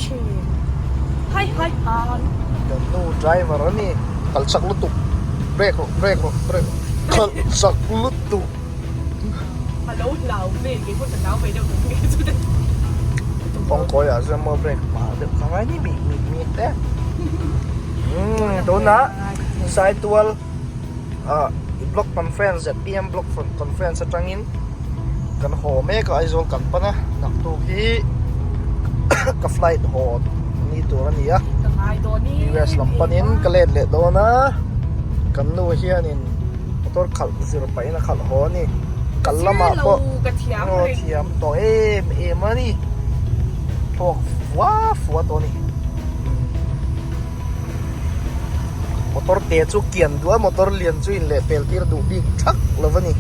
thin. Hai hai hai. Kan nu driver a ni. Kal chak lutuk. Brake rawh brake rawh brake rawh. Kal chak lutuk. A lo hlau vel kei pawh ka hlau ve deuh tawh nge chu te. Kawngkawi ah chuan maw brake hma deuh ka ngai ni mik mik mik te. Umm tunah Saitual ah block conference zpm block conference atangin kan haw mek a Aizawl kan pan a naktuk hi ka flight haw ni tur a ni a US lam panin ka let leh dawn a kan nu hianin Motor khalh zir pahin a khalh haw a ni. Kal lamah pawh aw thiam tawh em em a ni. Thluak fua fua tawh a ni. Motor te chu kian duh a, motor lian chu in leh pel tir duh bik thak lo a ni.